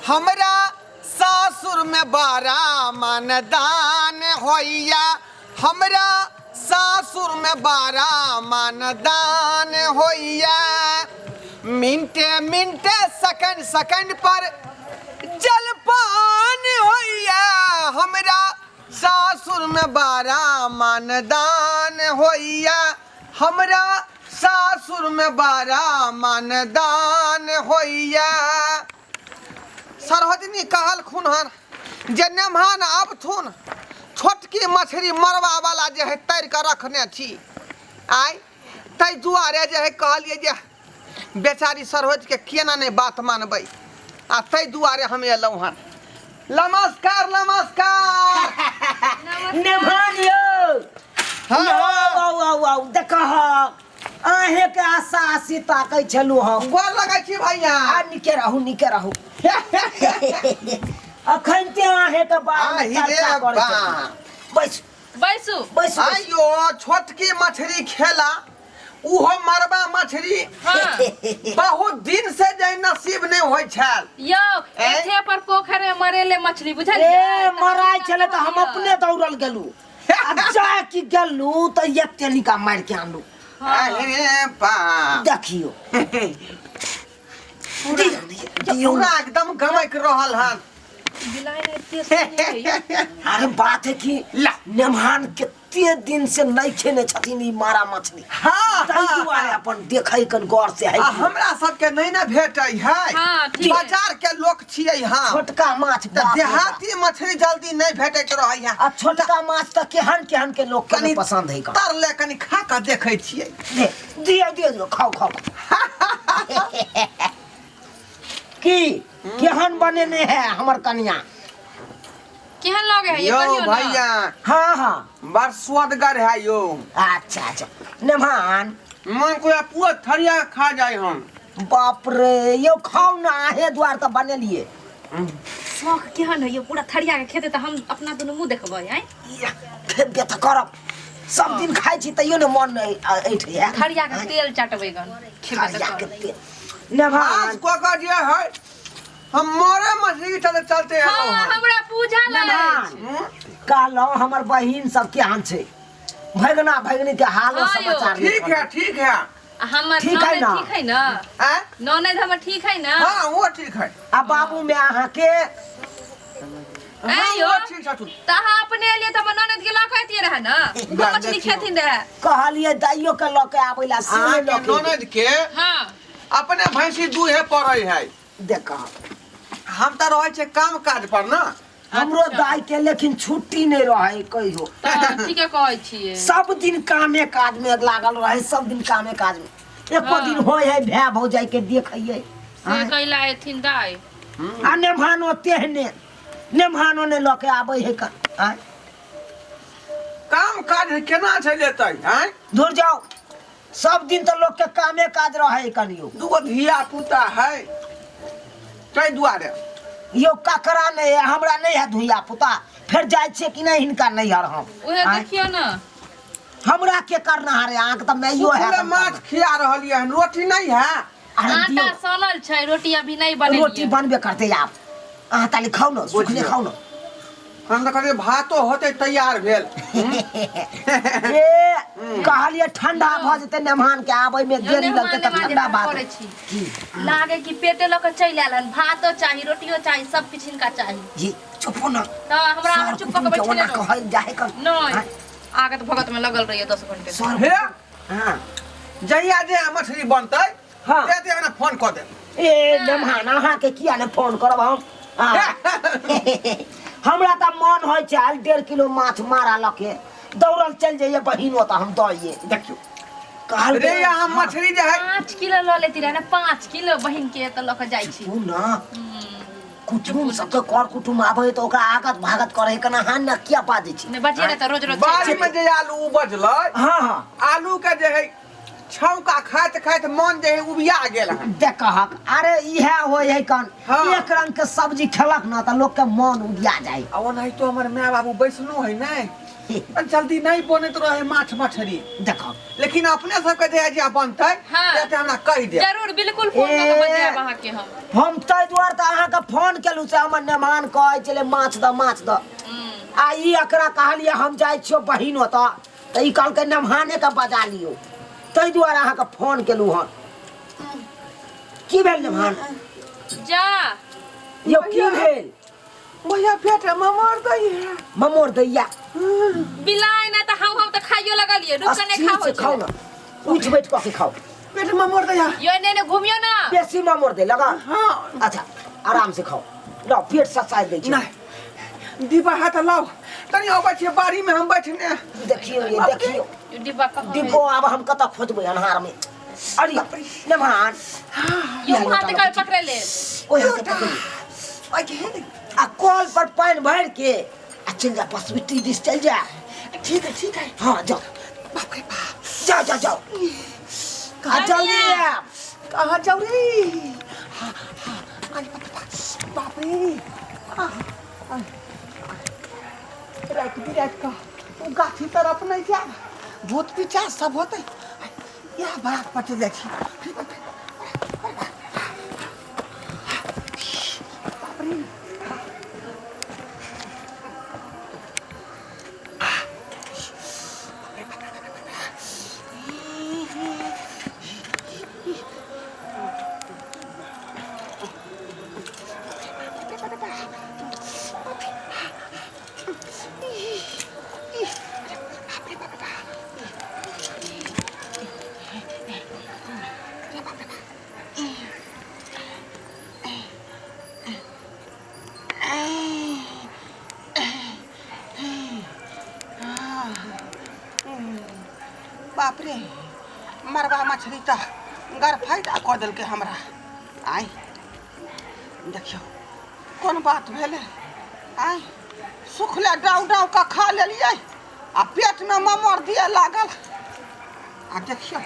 हमरा सासुर में बड़ा मानदान होइया, हमरा सासुर में बड़ा मानदान होइया। मिनटे मिनटे सेकंड सेकंड पर जलपान होइया, हमरा सासुर में बड़ा मानदान होइया, हमरा सासुर में बड़ा मानदान होइया। सरहदनी कहलखुन हन जे नेमहान आबथुन, छोटकी मछली मरबा वाला जे है तैर कऽ रखने छी आइ, ताहि दुआरे जे है कहलियै जे बेचारी सरहोज के केना नहि बात मानबै, आ ताहि दुआरे हम एलहुँ हन। नमस्कार नमस्कार। नेमान यौ। हाँ। यौ, आउ आउ आउ, देखह अहें के आशा आशी ताकै छलहुँ हम। गोर लगै छी भैया। आ निके रहू, निके रहू। अखन ते अहें के बारे में आहि रे चर्चा करै बा। छलहुँ। बैस बैसू। बैसू, बैसू। आइयो छोटकी मछली खेला, उहो मरबा मछली। हाँ। बहुत दिन से जे नसीब नहीं होय छल। यौ, ए? एथे पर पोखर में मरेले मछली बुझलियै? ए मराइ छलै तऽ हम अपने दौड़ल गेलहुँ आ जा कि गेलहुँ तऽ एते निका मारि के आनलहुँ। अरे बा। देखियौ, दियौ ने, दियौ ने। पूरा एकदम गमक रहल हन। बिलाइ ने एते सुनै है यौ। अरे बात है कि ला। नेमहान कते दिन से नहीं खेने छथिन ई मारा मछली। हाँ, ताहि हाँ, दुआरे हाँ। अपन देखै कन गौर से है आ कि हमरा सबके नहीं ने भेटै है। हाँ, ठीक है। बाजार के लोक छियै हम। छोटका माछ, तऽ बाप रे बाप। देहाती मछली जल्दी नहीं भेटैत रहै है। आ छोटका माछ तऽ केहन केहन के लोक के कनि नहि पसंद है। तर ले कनि खा कऽ देखै छियै। दे दियौ, दियौ, दियौ, खाओ खाओ। की केहन बनेने है हमर कनिया? केहन लगे है ये यौ कहियो ना। भैया। हाँ हाँ। बड़ स्वादगर है यौ। अच्छा अच्छा नेमान। मन को पूरा थरिया खा जाए हम। बाप रे यौ, खाओ ना, आहे द्वार तऽ बनेलिए। शौक केहन है यौ, पूरा थरिया के खेते तऽ हम अपना दुनू मुँह देखबै आँय। खेबे तऽ करब, सब दिन खाइ छी तैयो ने मन ऐठ है। थरिया के तेल चटबै गन खेबे तऽ थरिया के करब। तेल नेमान। खास कऽ कऽ जे है हम मरे मछली के चलते चलते एलहुँ हाँ, हन। हमरा बुझल नेमान। अछि। कहलहुँ हमर बहिन सब केहन छै, भगना भगनी के हालो हाँ यौ। समाचार नहि ठीक है, ठीक है। आ हमर ठीक है ननैद ना? ठीक है ना? आँय? ननैद हमर ठीक है ना? हाँ वो ठीक है। आ बाबू में अहाँ के? हाँ, यौ। वो ठीक छथुन। तऽ अहाँ अपने एलियै तऽ हमर ननैद के लऽ कऽ अयतियै रहए ने, उहो मछली देखियौ। खेथिन रहए। कहलियै दाइयो के लऽ के आबै ला, से नहि अहाँके लऽ के एलै। ननद के हाँ। अपने भैंसी दूहे पड़ै है। देख, हम तऽ रहै छियै काम काज पर ना। हमरो अच्छा। दाई के लेकिन छुट्टी नहीं रहे कहियो। तऽ ठीके कहै छियै। सब दिन कामे काज में लागल रहे, सब दिन कामे काज में। एको हाँ। दिन होय है भाय भौजाई के देखिए से कैला एथिन दाई? आ नेभानो तेहने, नेभानो ने लऽ के आबै है का आँय? काम काज केना छै लेतै आँय? दूर जाओ, सब दिन तऽ लोक के कामे काज रहे कनियो। दूगो धिया पुता है ताहि दुआरे। यो ककरा नहीं है, हमरा नहीं है धुइया पुता, फिर जाइ छियै कि नहीं हिनका नैहर हम। उहे आँय? देखियौ ने। हमरा के करना है रे, अहाँके तऽ माइयो है। सुखले माछ खिया रहलियै हन, रोटी नहीं है? अरे आटा दियौ। सनल छै, रोटी अभी नहीं बनेलियै। रोटी बनबे करतै आब, अहाँ ताली खाउ ने, सुखले बुझियौ। खाउ ने। हम तऽ कहलियै भातो होतै तैयार भेल। ए कहलियै ठंडा भऽ जेतै, मेहमान के आबै में यौ, देरी मेहमान लगतै तऽ नेमान जे ठंडा भात करै छी। की लागे कि पेटे लऽ कऽ चलि आयल हन, भातो चाही, रोटियो चाही, सब किछु हिनका चाही। जी चुप हो ना। तऽ हमरा अहाँ सर चुप कऽ कुटुम के के बैठले ओना रहू। कहल जाहे कर। नहि, आँय? आगत भगत में लगल रहिए 10 घंटे। सर हे हाँ। जहिया जे मछली बनतै हाँ। ते ते हमरा फोन कऽ देब। ए मेहमान, अहाँके किया नहि फोन करब हम? हाँ। हमरा तऽ मन होइ छै 1.5 किलो माछ मारा लऽ के दौड़ल चलि जइए बहिन ओतऽ, हम दऽ अइए। देखियौ कहल रे, यहाँ मछली जे है 5 किलो लऽ लेती रहे ने, 5 किलो बहिन के तऽ लऽ कऽ जाइ छी। चुपू ना, कुटुम सबके कर कुटुम आबै तऽ ओकरा आगत भागत करे केना, हाँ ने किया बाजै छी? नहि बजिए ने तऽ रोज रोज बाड़ी में जे आलू उपजलै, हाँ हाँ, आलू के जे है छौंका खाइत खाइत मन जे है उबिया गेल हन। देखहक, अरे इएह होइ है कन। हाँ। एक रंग के सब्जी खेलक ना तऽ लोक के मन उबिया जाइ। आ ओनाहितो हमर माय बाबू बैसलो है ने। जल्दी नहीं बनैत रहे माछ मछली। देखो। लेकिन अपने सबके जे जे बनतै हाँ। ते हमरा कहि दे। जरूर, बिल्कुल फोन कऽ के बजायब अहाँके हम। हम ताहि दुआरे तऽ अहाँके फोन केलहुँ से हमर मेहमान कहै छलै माछ दऽ माछ दऽ, आ ई एकरा कहलियै हम जाइ छियौ बहिन ओतऽ, तऽ ई कहलकै मेहमानेके बजा लियौ, ताहि दुआरे अहाँके फोन केलहुँ हन। की भेल मेहमान? जा यौ की भेल? भैया पेट में ममोर दैया। ममोर दैया? बिलाइ ना तऽ हम तऽ खाइयो लगलियै, रुक के नहि अस्थिर खाओ। से खाओ ना, उठ बैठ कऽ के खाओ। पेट में ममोर दैया। यो ने ने घुमियो ना। बेसी ममोर दे लगा? हाँ। अच्छा आराम से खाओ, लाओ पेट ससाइ दै छै। नहीं डिब्बा है तऽ लाओ, तनी अबै छियै बाड़ी में हम बैठने। देखियौ ये, देखियौ। यो डिब्बा कहाँ है? डिब्बो आब हम कतऽ खोजबै अन्हार में? अरे मेहमान। यो हाथ कर पकड़े ले। ओहि हाथ पकड़ आ कल पर पानि भरि के आ चलि जा, बसबिट्टी दिस चलि जा। ठीक है ठीक है। हाँ जाओ। बाप रे बाप। जाओ जाओ जाओ आ जल्दी आयब। कहाँ जाऊ रे? हाँ हाँ, अरे बाप रे बाप, बाप रे। राति बिराति का ओ गाछी तरफ नहीं जाब, भूत पिचास सब होते। या बात पर चलि जाइ छी। अरे बाप रे, बाप रे। बाप रे, मरबा मछली तऽ गरफायदा कऽ देलकै हमरा। आइ देखियौ कोन बात भेलै, आइ सुखले डाउ डाउ कऽ खा लेलियै आ पेटमे ममोर दिअ लागल। आ देखियौ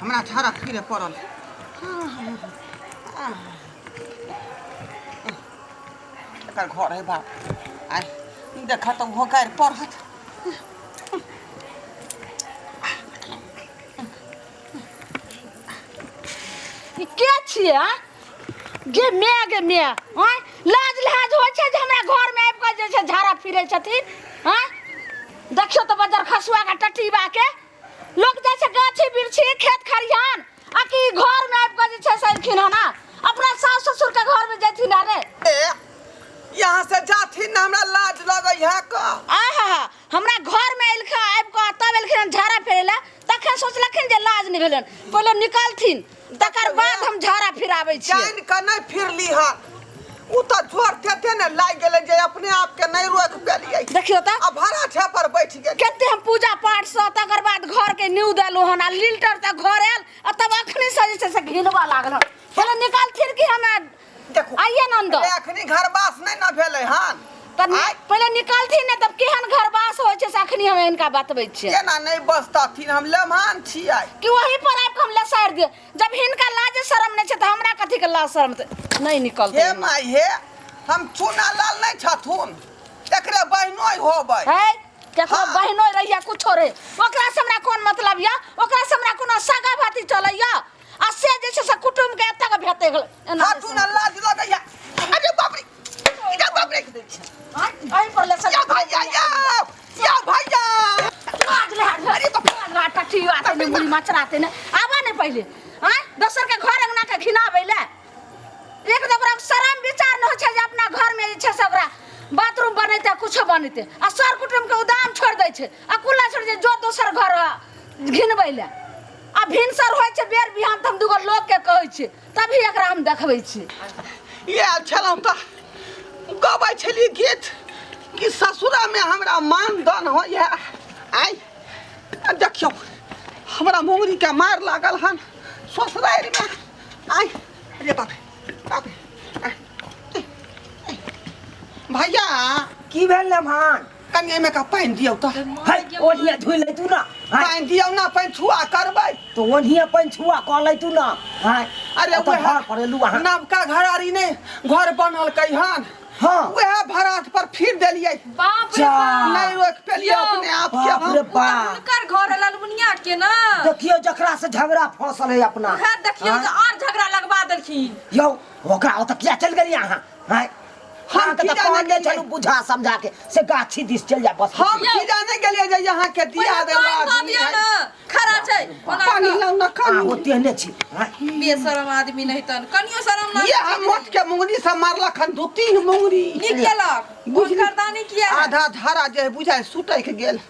हमरा झाड़ा फिरे पड़ल। एकर घर है बाप, आइ देखऽ तऽ ओहो गारि पढ़त। ई के छियै आँय? गे my, गे my, आँय, लाज लिहाज होइ छै जे हमरा घरमे आबि कऽ जे छै झाड़ा फिरै छथिन? आँय, देखियौ तऽ बजर खसुआ के टटीबा के। लोक जाइ छै गाछी बिरछी खेत खरिहान, आ कि घरमे आबि कऽ जे छै से एलखिन हन? आ अपना सास ससुरके घरमे जैथिन। अरे ए, यहाँ से जाथिन ने, हमरा लाज लगै है का। आहा, हमरा घरमे एलखिन आबि कऽ, तब एलखिन हन झाड़ा फेरै लए, तखन सोचलखिन जे लाज नहि भेलनि। पहिले निकलथिन तकर बाद हम झाड़ा फिराबै छियै। जानि कऽ नहि फिरली हन, ओ तऽ जोर तेते ने लागि गेलै जे अपने आप के नहि रोकि पेलियै। देखियौ तऽ। आ भराठे पर बैठ गेल। कते हम पूजा पाठ से तकर बाद घर के नींव देलहुँ हन, आ लीलटर तक घर आयल आ तब अखनी से जे छै से घिनबा लागल हन। पहिले निकालथिन कि हम देखू। आइए ने अंदर। अरे अखनी घरवास नहि ने भेलै हन। तऽ आइ पहिले निकालथिन ने, तब केहन घरवास होइ छै से अखनी हम हिनका बतबै छियै। केना नहि बसतथिन, हम लेमान छियै। कि वही पर आबि कऽ हम लसारि दियै। जब हिनका लाज शरम नहि छै तऽ हमरा कथी के लाज शरम छै? नहि निकलतै। हे माय हे, हम चूना लाल नहि छथुन, एकरे बहिनोइ होबै। है केकरो हाँ। बहिनो रहिया कुछो रहे, ओकरा से हमरा कोन मतलब या? ओकरा से हमरा कोनो सगा भाती चलैया? आ से जे छै से कुटुम्ब के एतक भेटै गेल एना। हटू ने, लाज लगैया। अरे बाप रे, अरे बाप रे। एहि पर ले। या भैया, या या भैया। लाज लहाज, अरे बाप, लाज लहाज टटी आते ने मुड़ी मचराते ने आवा ने पहिले आँय दोसर के घर अंगना के घिनाबै ले। एक तऽ ओकरा शरम विचार नहि होइ छै जे अपना घर में जे छै से ओकरा बाथरूम बनेतै कुछो बनेतै, आ सर कुटुम्ब के उदाम छोड़ि दै छै आ कुल्ला छोड़ि दै जो दोसर घर घिनबै ले। आ भिनसर होइ छै बेर बिहान तऽ हम दूगो लोग के कहै छियै, तभी एकरा हम देखबै छियै। आयल छलहुँ तऽ गबै छलियै गीत कि ससुरामे हमरा मान दान होइए। आइ आ देखियौ हमरा मुंगरीके मार लागल हन ससुरारिमे। आइ अरे बाप रे बाप रे। आइ, भैया। की भेल मेहमान? कनि एहिमे का पानि दियौ तऽ। है ओनिया धोइ ले तू ना। हाय। पानि दियौ ने, पानि छुआ करबै। तो ओनिया पानि छुआ कऽ ले तू ना। हाय। अरे ओतऽ वएह घर पर एलू अहाँ। नवका घरारी नहि घर बनलकै हन, हाँ। वएह भराठ पर फिर देलियै बाप रे जा। बाप नहीं रोक पेलियै यौ, अपने आप के बाप रे ओ तऽ बाप हुनकर घर है ललमुनिया के ना देखियौ जकरा से झगड़ा फसल है अपना उहे देखियौ आँय? जे और झगड़ा लगवा देलखिन यौ ओकरा ओतऽ किया चलि गेलियै अहाँ आँय? हम अहाँके की तऽ जाने कहने गेलियै? छलहुँ बुझा समझा के से गाछी दिस चलि जा बस हम की जाने गेलियै जे यहाँ के दिया पहिले देला पानि दऽ आदमी दिअ है। ने खड़ा छै ओना पानी कऽ। लाउ ना अहाँ कनी ओतेहने छी आँय? बेशरम आदमी नहीं तन कनियो शरम ना ये हम मोट के मुंगरी से मारलक हन दू तीन मुंगरी नीक केलक बुझली। हुनकर दानी किया है? आधा धारा जे है बुझाइ सुटैक गेल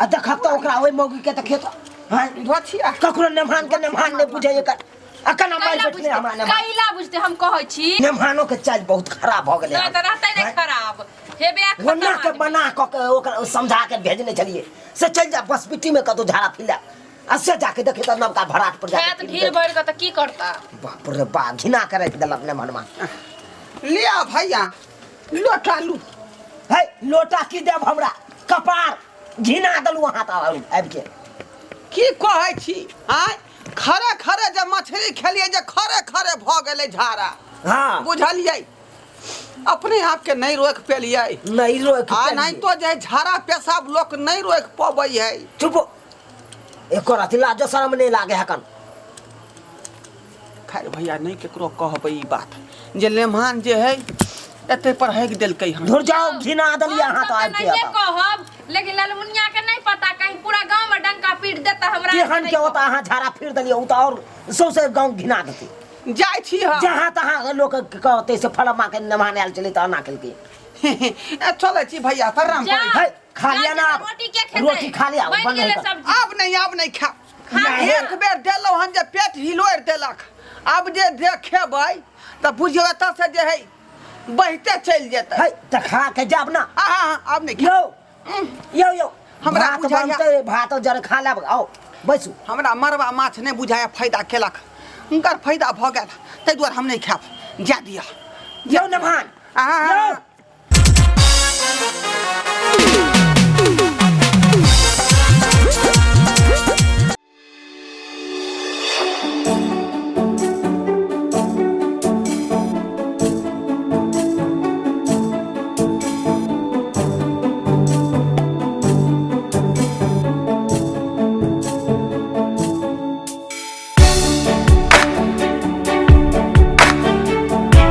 आ देखक तऽ ओकरा ओहि मौगी के तऽ खेत आँय? रथिया ककरो नेमान के नेमान नहि बुझै एकर आ केना मारि कैला बैठले हमरा बुझते नेमान कैला बुझते हम कहै छी नेमानो के चालि बहुत खराब भऽ गेलै नहि हन। तऽ रहतै नहि आँय? खराब हेबे खतम ओना के आदमी। बना कऽ के ओकरा समझा के भेजने छलियै से चलि जा बसबिट्टी में कतौ झाड़ा फिला आ से जाके देखी तऽ नवका भराट पर खेत जाके ढील भरि कऽ तऽ की करता बाप रे बा घिना के राखि देलक ने मनमा लिया भैया लोटा लू है लोटा की देब हमरा कपार घिना देलू अहाँ तऽ आबि के की कहै छी आँय खरे खरे जे मछली खेलियै जे खरे खरे भऽ गेलै झाड़ा हाँ बुझलियै अपने आपके नहीं रोक पेलियै नहीं रोक आ नहीं तो जे झाड़ा पेशाब लोक नहीं रोक पबै है चुप एको रति लाजो शरम नहीं लागे हकन खैर भैया नहीं केकरो कहबै ई बात जे लेमहान जे है एते पर हेक देलकै हन धुर जाओ घिना देलियै अहाँ हम तऽ सब आबि के नहिये एतऽ। कहब लेकिन ललमुनिया के नहीं पता कहीं पूरा गांव में डंका पीट देता हमरा केहन नहीं के ओतऽ अहाँ झाड़ा फिर देलियै ओ तऽ आओर सौंसे गाँव घिना देतै जाइ छी हम जहाँ तहाँ लोक कहतै से फलम्मा के मेहमान आयल छलै तऽ एना केलकै ए, चलै छी भैया प्रणाम जा। करै छी। है खा लिया ना आब। रोटी के खेतै? रोटी खा लिया बनि बन गेलै नहीं सब्जी आब नहीं आब नहीं खा खा लिअ। एक बेर देलहुँ हन जे पेट हिलोरि देलक आब जे जे खेबै तऽ बुझियौ एतऽ से जे है बहिते चलि जेतै है तऽ खा के जाब ना आ, आ, आ, आब नहीं खायब। यौ यौ यौ हमरा भात बुझाइया- बनतै भात जर खा लेब आउ बैसू हमरा मरबा माछ नहि बुझाया फायदा केलक हुनकर फायदा भऽ गेल ताहि दुआरे हम नहि खायब जा दिअ यौ नभान आ, यौ